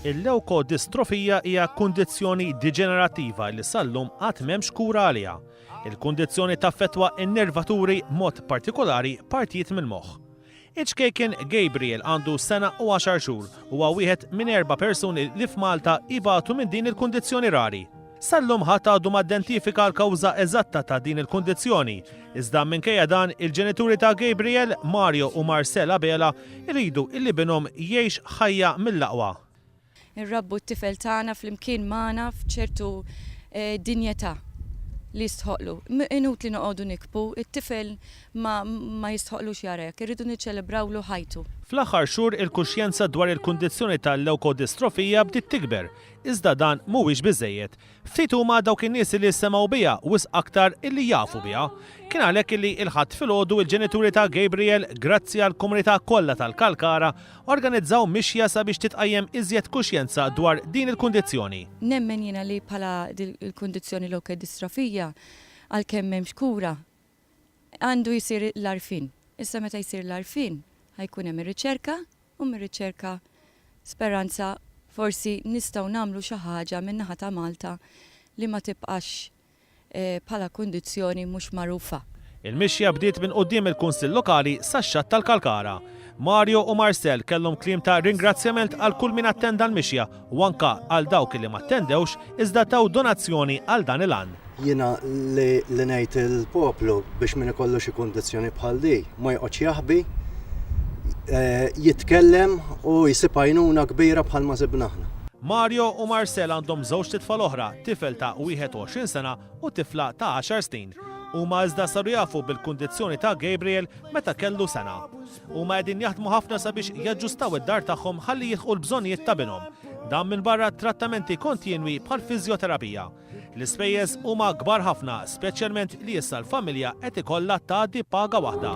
Il-lewkodistrofija hija kundizzjoni diġenerattiva li sal-lum għad m'hemmx kura għaliha. Il-kundizzjoni taffettwa n-nervaturi b'mod partikolari partijiet mill-moħħ. Iċ-ċkejken Gabriel għandu sena u għaxar xhur u huwa wieħed minn erba' persuni li f'Malta jbatu minn din il-kundizzjoni rari. Sal-lum ħadd għadu ma ddentifika l-kawża eżatta ta' din il-kundizzjoni. Iżda minkejja dan, il-ġenituri ta' Gabriel, Mario u Marcel Abela, iridu illi binhom jgħix ħajja mill-aqwa. Inrabbu t-tifel tagħna flimkien magħna f'ċertu dinjità li jistħoqqlu. Inutli noqogħdu nikbu, it-tifel ma ma jistħoqqlux jara hekk, irridu niċċelebrawlu ħajtu. Fl-aħħar xhur il-kuxjenza dwar il-kundizzjoni tal-lewkodistrofija bdiet tikber Iżda dan mhuwiex biżżejjed. Ftit huma dawk in-nies li semgħu biha, wisq aktar illi jafu biha. Kien għalhekk illi il-Ħadd filgħodu il-ġenituri ta' Gabriel, grazzi għall-komunità kollha tal-Kalkara, organizzaw mixja sabiex titqajjem iżjed kuxjenza dwar din il-kundizzjoni. Nemmen jiena li bħala dil-kundizzjoni leukodistrophia, għalkemm m'hemmx kura, għandu jsir l-għarfien. Issa meta jsir l-għarfien, ħa jkun hemm ir-riċerka u mir-riċerka speranza forsi nistgħu nagħmlu xi ħaġa min-naħa ta' Malta li ma tibqax bħala kundizzjoni mhux magħrufa. Il-mixja bdiet minn quddiem il-Kunsill Lokali sax-xatt tal-Kalkara. Mario u Marcel kellhom kliem ta' ringrazzjament għal kull min attenda l-mixja u anka għal dawk li m'attendewx iżda taw donazzjoni għal dan il-għan. Jiena li li ngħid il-poplu biex min ikollu xi kundizzjoni bħal di ma joqgħodx jaħbi, jitkellem u jsib għajnuna kbira bħalma sibna aħna. Mario u Marcel għandhom żewġt itfal oħra, tifel ta' 21 sena u tifla ta' għaxar snin. Huma iżda saru jafu bil-kundizzjoni ta' Gabriel meta kellu sena. Huma qegħdin jaħdmu ħafna sabiex jaġġustaw id-dar tagħhom ħalli jilħqu l-bżonnijiet ta' binhom. Dan minbarra trattamenti kontinwi bħall-fiżjoterapija. L-ispejjeż huma kbar ħafna, speċjalment li issa l-familja qed ikollha tgħaddi paga waħda.